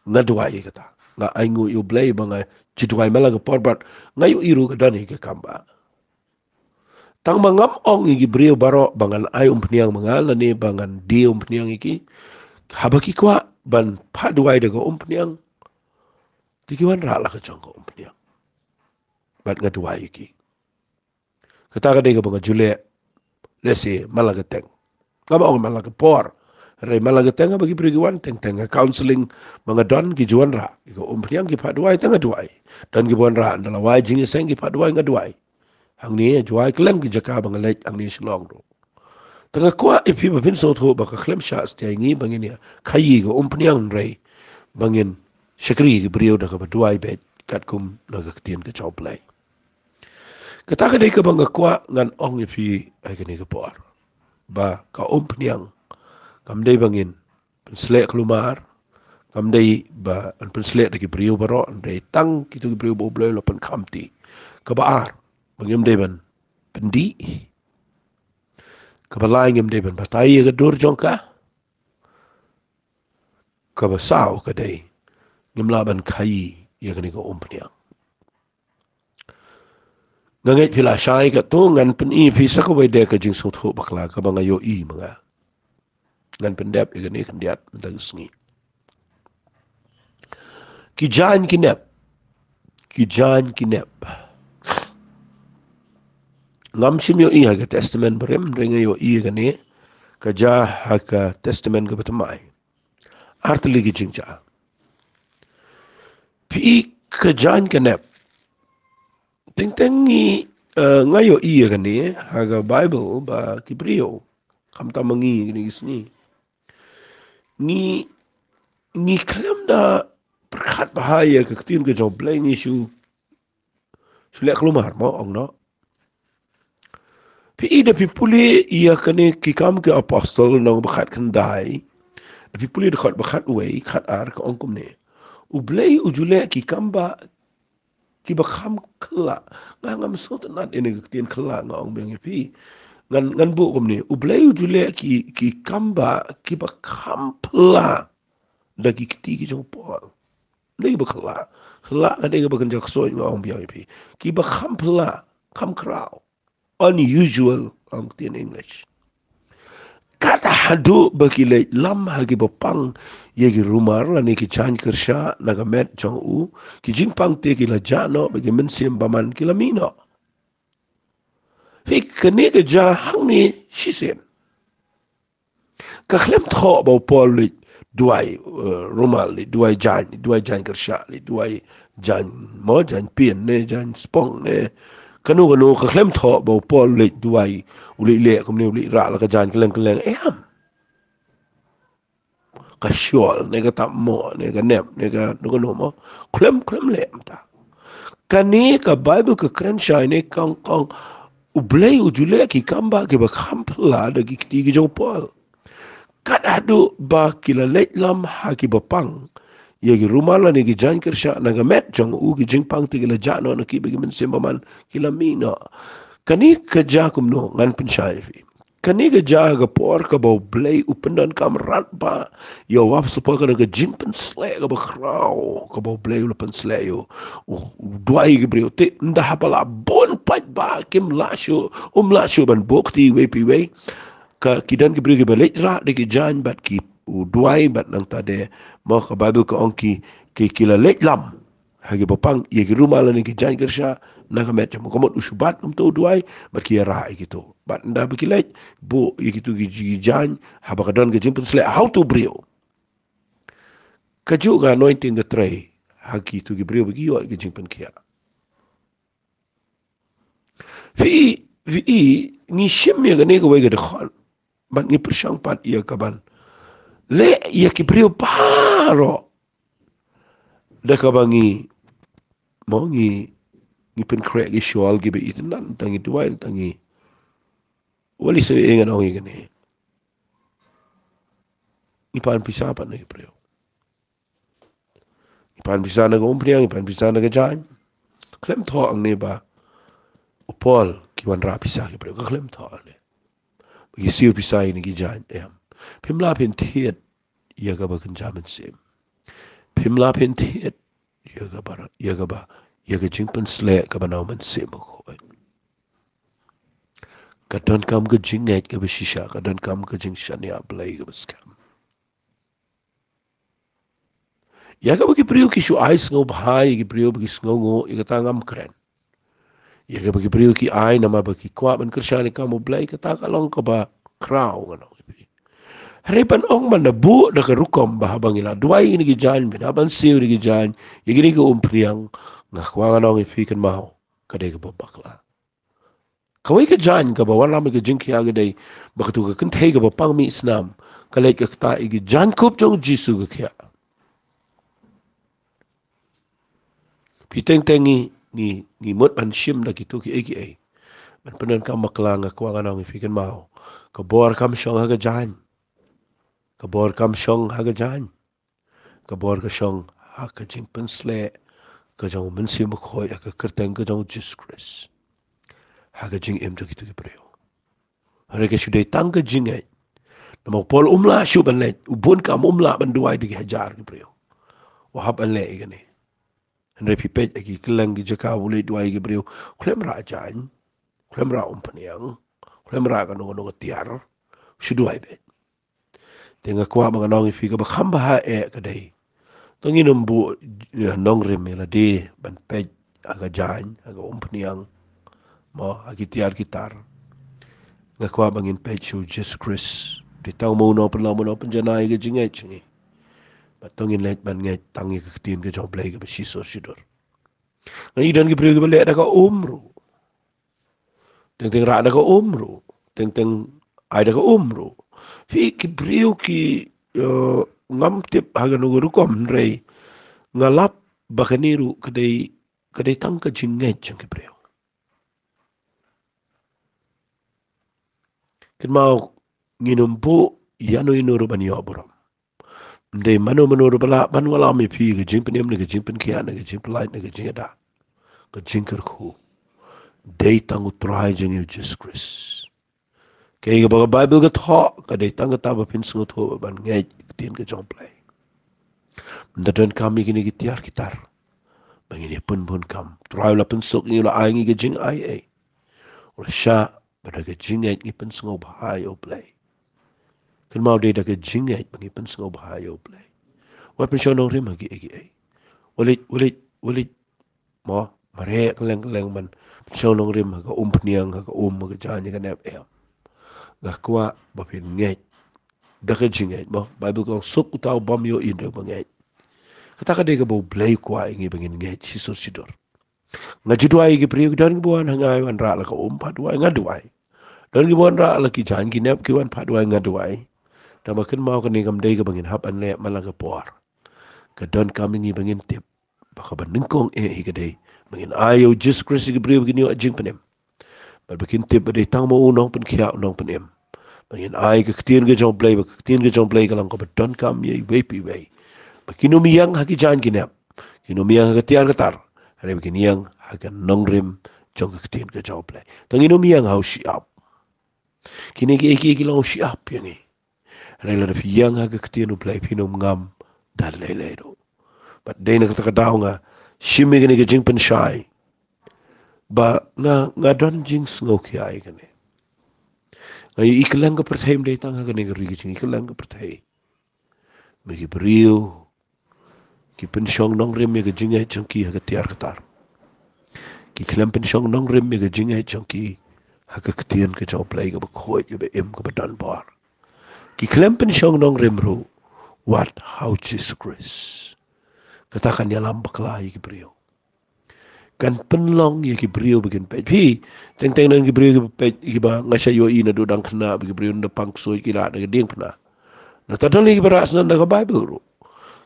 nga duwai ïa kata. Nga ainguh ïa U Blei ba nga ju duwai man la ka por, bad nga ïohi ruh ka don hi ka kam ba Tang ba ngam ong ïa ki briew baroh ba ngan ai umphniang ma nga lane ba ngan die umphniang ïa ki. Haba ki kwah ban phah duwai da ka umphniang, te ki wanrah la ka jong ka umphniang, bad nga duwai ïa ki. Kata ka dei kaba nga ju leh, lehse man la ka teng. Ngam ong man la ka por, hynrei man la ka teng haba ki briew ki wan teng teng ha counselling ba nga don, ki ju wanrah ïa ka umphniang, ki phah duwai, te nga duwai. Don kiba wanrah ynda la wai jingïaseng, ki phah duwai, nga duwai. Hangne ha Jowai, kylleng ki jaka ba nga leit, hangne Shillong ruh. Te nga kwah ïa phi ba phin sngewthuh ba ka khlem shah satia ïa ngi ba ngin ïa khaïi ka umphniang, hynrei ba ngin shakri ïa ki briew da kaba duwai beit katkum na ka ktien ka jong U Blei. Kata ka dei kaba nga kwah ngan ong ïa phi ha kane ka por, ba ka umphniang kam dei ba ngin pynsleh khlumar, kam dei ba yn pynsleh da ki briew baroh, hynrei tang kito ki briew ba U Blei u la pynkhamti. Kaba ar, ba ngim dei ban pyndih. Kaba lai, ngim dei ban batai ïa ka dur jong ka. Kaba saw ka dei, ngim lah ban khaïi ïa kane ka umphniang. Nga ngeit phi la shai katto, ngan pyni ïa phi sa kawei de ka jingsngewthuh bakla kaba nga ïohi ma nga. Ngan pyndep ïa kane khyndiat mynta ka sngi. Ki jaiñ ki nep. Ki jaiñ ki nep. Ngam shym ïohi ha ka Testament Barim, hynrei nga ïohi ïa kane ka jia ha ka Testament kaba thymmai. Ar tylli ki jingjia. Phi, ka jaiñ ka nep. Teng teng ngi, eh, nga ïohi ïa kane ha ka Baibl ba ki briew, khamtam ma ngi kine ki sngi, ngi, ngi khlem da pyrkhat bha ïa ka ktien ka jong U Blei ngi shu, shu leh kulmar mo ong noh. Phi i da phi pule ïa kane Ki Kam ki Apostol lynnong ba khatkhyndai. Da phi pule dkhot ba khatwei, khatar ka ong kumne. U Blei u ju leh ki kam bah kiba kham phylla. Nga ngam sngewtynnat ïa kane ka ktien phylla, nga ong biang ïa phi. Ngan, ngan buh kumne. U Blei u ju leh ki, ki kam bah kiba kham phylla da ki kti ki jong u Paul. Dei ba phylla. Phylla ka dei kaba kynja ksoh, nga ong biang ïa phi. Kiba kham phylla, kham khraw. Unusual, ong ktien English. Kat haduh ba ki leit lam ha kiba pang ïa ki rumar lane ki jaiñ kyrsha na ka met jong u, ki jingpang te ki la jah noh, bad ki mynsiem bymman ki la mih noh. Phi, kane ka jia hangne shisien. Ka khlem thoh ba u Paul u leit duwai, eh, rumar, u leit duwai jaiñ, u leit duwai jaiñ kyrsha, u leit duwai jaiñ mo, jaiñ pien ne, jaiñ spong ne. Kano kano, ka khlem thoh ba u Paul u leit duwai, u leit leh kumne, u leit rah la ka jaiñ kylleng kylleng. Em. Ka shawl ne, ka tap mo ne, ka nep ne, kano kano mo. Khlem, khlem leh mynta. Kane ka Baibl ka kren shai ne ka ong, ka ong U Blei u ju leh ki kam bah kiba kham phylla da ki kti ki jong u Paul. Kat haduh ba ki la leit lam ha kiba pang ïa ki rumar lane ki jaiñ kyrsha na ka met jong u, ki jingpang te ki la jah noh na ki, bad ki mynsiem bymman ki la mih noh. Kane ka jia kumno, ngan pynshai ïa phi. Kane ka jia ha ka por kaba U Blei u pyndonkam radbah ïa u Apostol Paul, kane ka jingpynsleh kaba khraw kaba U Blei u la pynsleh ïa u. U, u duwai ïa ki briew, te ynda haba la bun paidbah kim lah shuh, um lah shuh ban buh kti iwei pa iwei. Ka, ki don ki briew kiba leit rah da ki jaiñ bad ki, u duwai bad nangta de, mo, ka Baibl ka ong ki, ki, ki la leit lam ha kiba pang ïa ki rumar lane ki jaiñ kyrsha na ka met jong u. Ka mut u shu bat kumta u duwai bad ki ïa rah ïa kito. Bad ynda ba ki leit buh ïa kito ki, ki jaiñ, haba ka don ka jingpynsleh ha uto u briew, kajuh ka anointing ka trei ha kito ki briew ba ki ïoh ïa ka jingpynkhiah. Phi, phi i, ngi shim ïa kane kawei ka dkhot bad ngi pyrshang pat ïa ka ban leh ïa ki briew baroh da kaba ngi, mo, ngi, ngi pynkhreh ki shawl kiba itynnad, tang ngi duwai, tang ngi, wat lei sa ïa ngan ong ïa kane, ngi pan pisa pat na ki briew. Ngi pan pisa na ka umphniang, ngi pan pisa na ka jaiñ. Khlem thoh hangne ba u Paul ki wanrah pisa ki briew, ka khlem thoh hangne ba ki siew pisa ïa kine ki jaiñ, em. Phim lah phin thied ïa kaba kynja mynsiem. Phim lah phin thied ïa kaba, ïa kaba, ïa ka jingpynsleh kaba na u Mynsiem Bakhuid. Ka donkam ka jingngeit kaba shisha, ka donkam ka jingshaniah Blei kaba skhem. Ïa kaba ki briew ki shu ai sngewbha ïa ki briew ba ki sngewnguh, ïa kata ngam kren. Ïa kaba ki briew ki ai namar ba ki kwah ban kyrshan ïa ka kam U Blei, kata ka long kaba khraw, ngan ong ïa phi. Hynrei ban ong ban da buh da ka rukom ba haba ngi la duwai ïa kine ki jaiñ, bad haba ngi siew ïa kine ki jaiñ, ïa kine ki umphniang, nga kwah ngan ong ïa phi, kynmaw, ka dei kaba bakla. Kawei ka jaiñ kaba wallam ïa ka jingkhiah ka dei ba kato ka kynthei kaba pang mih snam ka leit ka ktah ïa ki jaiñkup jong U Jisu ka khiah. Phi, teng teng ngi, ngi, ngi mut ban shim da kito kiei kiei ban pyndonkam bakla, nga kwah ngan ong ïa phi, kynmaw, ka bor kam shong ha ka jaiñ. Ka bor kam shong ha ka jaiñ. Ka bor ka shong ha ka jingpynsleh ka jong U Mynsiem Bakhuid, ha ka kyrteng ka jong U Jisu Khrist, ha ka jingim jong kito ki briew. Hynrei ka shu dei tang ka jingngeit. Namar u Paul um lah shuh ban leit, u bun kam um lah ban duwai da ki hajar ki briew, u hap ban leh ïa kane. Hynrei phi peit ha ki kylleng ki jaka u leit duwai ïa ki briew, khlem rah jaiñ, khlem rah umphniang, khlem rah kano kano ka tiar, shu duwai beit. Te nga kwah ba ngan ong ïa phi, kaba kham bha eh ka dei, to ngin ym buh, eh, nongrim ïa lade ban peit ha ka jaiñ, ha ka umphniang, mo, ha ki tiar ki tar. Nga kwah ba ngin peit sha U Jisu Khrist. Dei tang ma uno u pynlong, ma uno u pynjanai ïa ka jingngeit jong ngi. Bad to ngin leit ban ngeit tang ïa ka ktien ka jong U Blei kaba shisur shidur. Nga i don ki briew kiba leh da ka um ruh. Teng teng rah da ka um ruh. Teng teng ai da ka um ruh. Phi, ki briew ki, eh, ngam tip ha kano ka rukom, hynrei nga lap ba kane ruh ka dei, ka dei tang ka jingngeit jong ki briew. Kynmaw, ngin ym buh ïano ïano ruh ban ïoh burom. Ym dei mano mano ruh ba lah ban wallam ïa phi ka jingpynim ne ka jingpynkhiah ne ka jingpyllait ne ka jingïada, ka jingkyrkhu. Dei tang U Trai jong ngi U Jisu Khrist. Kaei kaba ka Baibl ka thoh, ka dei tang kata ba phin sngewthuh ban ngeit ïa ka ktien ka jong U Blei. Ym da donkam ïa kine ki tiar ki tar ba ngin ïa pynbun kam. U Trai u la pynsuk ïa ngi, u la ai ngi ka jingai ei. U la shah ba da ka jingngeit ngi pynsngewbha ïa U Blei. Kynmaw, dei da ka jingngeit ba ngi pynsngewbha ïa U Blei. Wat pynshong nongrim ha kiei kiei. Wat leit, wat leit, wat leit, mo, mareh kylleng kylleng ban pynshong nongrim ha ka umphniang, ha ka um, ha ka jaiñ, ha ka nep, em. Nga kwah ba phin ngeit da ka jingngeit, mo. Baibl ka ong, suk uta u bym ïohi hynrei uba ngeit. Kata ka dei kaba U Blei u kwah ïa ngi ba ngin ngeit shisur shisur. Nga ju duwai ïa ki briew, ki don kiba wan ha nga, wan rah la ka um, pat duwai, nga duwai. Don kiba wan rah la ki jaiñ ki nep, ki wan pat duwai, nga duwai. Tangba kynmaw, kane kam dei kaba ngin hap ban leh man la ka por. Ka donkam ïa ngi ba ngin tip ba kaba nyngkong eh hi ka dei ba ngin ai ïa U Jisu Khrist ïa ki briew ba kin ïoh jingpynim. Bad ba kin tip ba dei tang ma u u nongpynkhiah, u nongpynim. Ba ngin ai ka ktien ka jong U Blei, ba ka ktien ka jong U Blei ka long kaba donkam ïa iwei pa iwei. Ba kin ym ïeng ha ki jaiñ ki nep, kin ym ïeng ha ka tiar ka tar, hynrei ba kin ïeng ha ka nongrim jong ka ktien ka jong U Blei. Tang ngin ym ïeng ha u shyiap. Kine kiei kiei ki long u shyiap ïa ngi. Hynrei lada phi ïeng ha ka ktien U Blei, phin ym ngam da lei lei ruh. Bad dei na kata ka daw nga shim ïa kane ka jingpynshai ba nga, nga don jingsngewkhia ïa kane. Nga ïohi kylleng ka pyrthei, ym dei tang ha kane ka ri, ka jingïohi kylleng ka pyrthei. Ma ki briew ki pynshong nongrim ïa ka jingngeit jong ki ha ka tiar ka tar. Ki khlem pynshong nongrim ïa ka jingngeit jong ki ha ka ktien ka jong U Blei kaba khuid, kaba im, kaba don bor. Ki khlem pynshong nongrim ruh wat ha U Jisu Khrist. Kata kan ïalam bakla ïa ki briew. Kan pynlong ïa ki briew ba kin peit. Phi, teng teng don ki briew kiba peit, kiba nga shait ïohi naduh dang khynnah, ba ki briew ynda pang ksuid ki rah da ka diengphna. Nangta don ïa kiba rah sngewbha da ka Baibl ruh.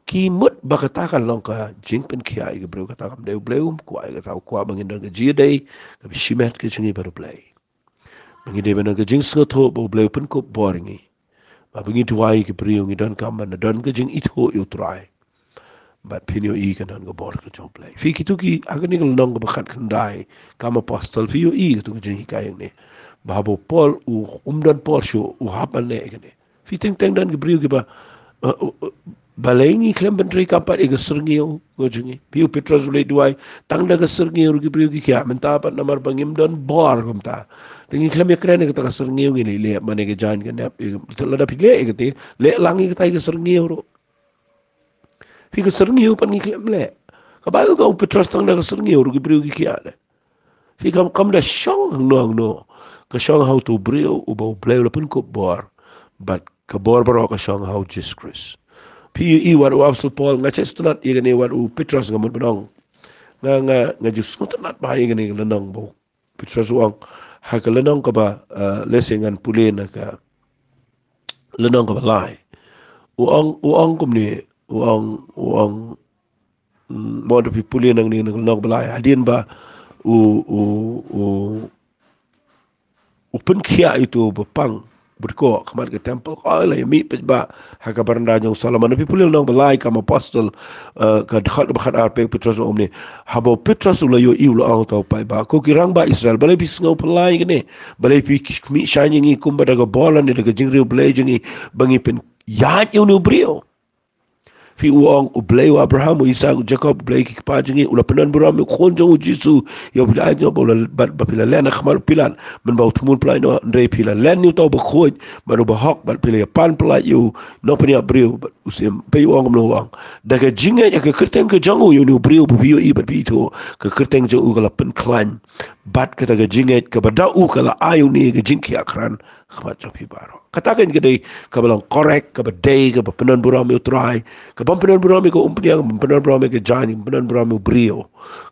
Ki mut ba kata kan long ka jingpynkhiah ïa ki briew, kata kam dei. U Blei um kwah ïa kata, u kwah ba ngin don ka jingïadei kaba shimet ka jong ngi bad U Blei. Ba ngi dei ban don ka jingsngewthuh ba U Blei u pynkup bor ïa ngi. Ba, ba ngi duwai ïa ki briew, ngi donkam ban don ka jingithuh ïa U Trai. Bad phin ïohi kan don ka bor ka jong U Blei. Phi, kito ki, ha kane ka lynnong kaba khatkhyndai, Kam Apostol, phi ïohi kato ka jinghikai hangne. Ba haba u Paul u, um don por shuh, u hap ban leh ïa kane. Phi, teng teng don ki briew kiba, uh, uh, uh, balei ngi khlem ban trei kam pat ïa ka syrngiew ka jong ngi. Phi, u Petros u leit duwai, tang da ka syrngiew ruh ki briew ki khiah, mynta pat namar ba ngim don bor kumta. Te ngi khlem ïakren ïa kata ka syrngiew, ngi leh, leh man ïa ka jaiñ ka nep, ïa ka, lada phi leh ïa kata, leh lang ïa kata ïa ka syrngiew ruh. Phi, ka syrngiew pat ngi khlem leh. Ka Baibl ka ong u Petros tang da ka syrngiew ruh ki briew ki khiah leh. Phi, kam, kam da shong hangno hangno. Ka shong ha uto u briew uba U Blei u la pynkup bor. Bad ka bor baroh ka shong ha U Jisu Khrist. Phi, ïohi wat u Apostol Paul, nga shait sngewtynnat ïa kane, wat u Petros, nga mut ban ong. Nga, nga, nga ju sngewtynnat bha ïa kane ka lynnong ba u Petros u ong. Ha ka lynnong kaba, uh, lehse ngan pule na ka lynnong kaba lai. U ong, u ong kumne, u ong, u ong, mm, mo, da phi pule nangne na ka lynnong kaba lai. Hadien ba u, u, u, u pynkhiah ïa uto uba pang, uba dkoh ha khmat ka temple, ka ong, la ïa mih paidbah ha ka baranda jong u Solomon. Phi pule lynnong ba lai Kam Apostol, eh, ka dkhot ba khatar, phi, Petros u ong kumne. Haba u Petros u la ïohi, u la ong, uta u paidbah, ko ki rangbah Israel, balei phi sngew phylla ïa kane? Balei phi khmih shaiñ ïa ngi kumba da ka bor lane da ka jingriewblei jong ngi ba ngi pynïaid ïa une u briew? Phi, u ong, U Blei u Abraham, u Isaak, u Jakob, U Blei ki kpa jong ngi, u la pynbna burom ïa u Khun jong u Jisu, ïa uba phi la aiti noh, ba u la, bad ba phi la len ha khmat u Pilat, mynba u thmu pyllait noh, hynrei phi la len ïa uta uba khuid bad uba hok, bad phi la ïapan pyllait ïa u nongpynïap briew. Bad u Sim, phi, u ong kumno, u ong, da ka jingngeit ha ka kyrteng ka jong u, ïa une u briew ba phi ïohi bad phi ithuh, ka kyrteng jong u ka la pynkhlaiñ. Bad kata ka jingngeit kaba da u ka la ai ïa une ka jingkhiah krat khmat jong phi baroh. Kata kan ka dei kaba long korek, kaba dei, kaba pyndonburom ïa u Trai, kaba ym pyndonburom ïa ka umphniang, kaba ym pyndonburom ïa ka jaiñ, kaba ym pyndonburom ïa u briew,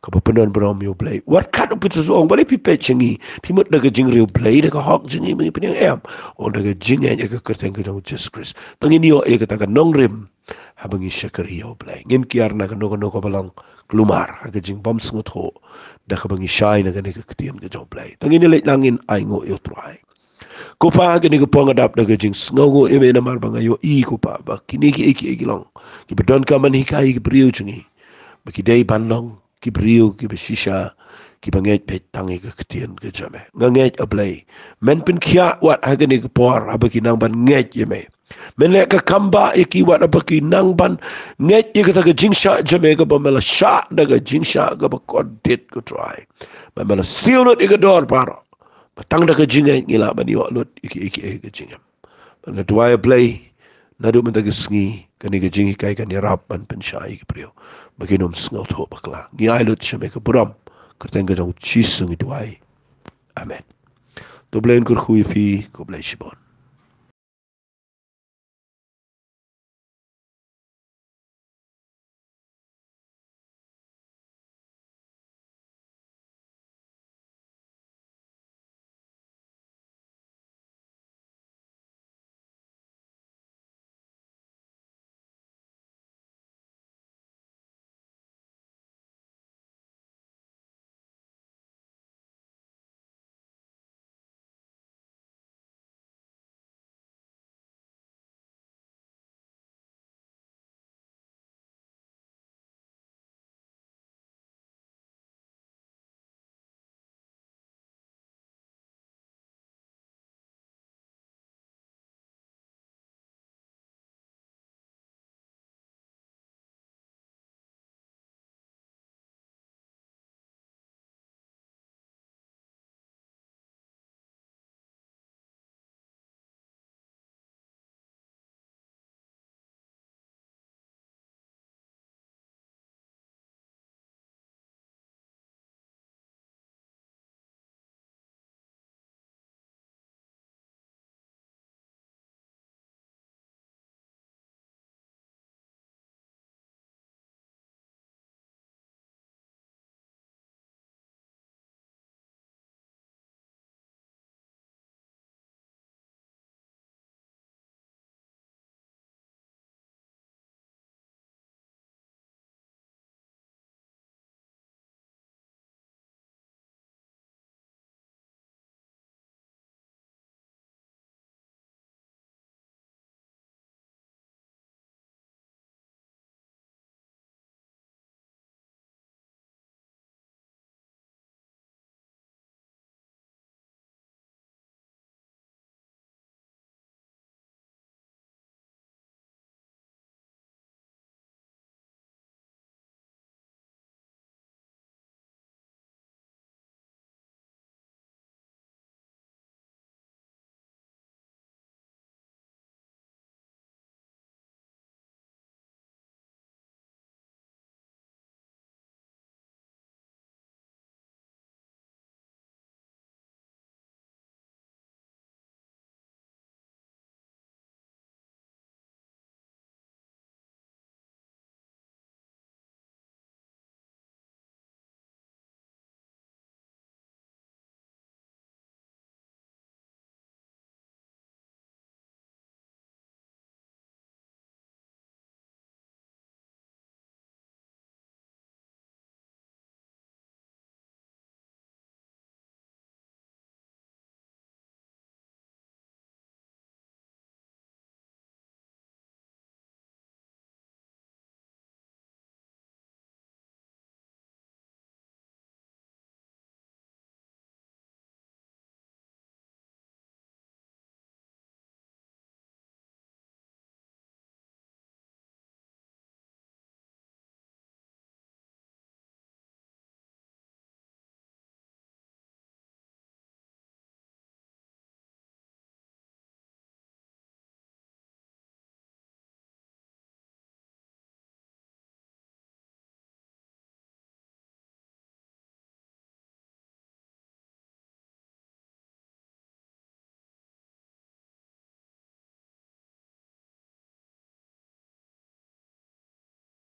kaba pyndonburom ïa u Blei. Wat kat u Petros u ong, balei phi peit sha ngi, phi mut da ka jingriewblei, da ka hok jong ngi ba ngi pynïeng, em, u ong da ka jingngeit ïa ka kyrteng ka jong u Jisu Khrist. To ngin ïoh ïa kata ka nongrim haba ngi shakri ïa u Blei. Ngin kiar na kano kano kaba long kulmar ha ka jingbymsngewthuh da kaba ngi shai na kane ka ktien ka jong u Blei. To ngin ïaleit lang, ngin ainguh ïa u Trai. Ko Pa, ha kane ka por nga dap da ka jingsngewnguh ïa me namar ba nga ïohi, ko Pa, ba kine kiei kiei ki long kiba donkam ban hikai ïa ki briew jong ngi, ba ki dei ban long ki briew kiba shisha, kiba ngeit beit tang ïa ka ktien ka jong me. Nga ngeit, A Blei, men pynkhiah wat ha kane ka por haba ki nang ban ngeit ïa me. Men leh ka kam ba ïa ki wat haba ki nang ban ngeit ïa kata ka jingshah jong me kaba me la shah da ka jingshah kaba kordit, ko Trai. Ba me la siew lut ïa ka dor baroh, ba tang da ka jingngeit ngi lah ban ïoh lut ïa ki, ïa ki, ïa ka jingim. Bad nga duwai, A Blei, naduh mynta ka sngi kane ka jinghikai kan ïarap ban pynshai ïa ki briew ba kin ym sngewthuh bakla. Ngi ai lut sha me ka burom, kyrteng ka jong u Jisu ngi duwai. Amen. To U Blei un kyrkhu ïa phi, khublei shibun.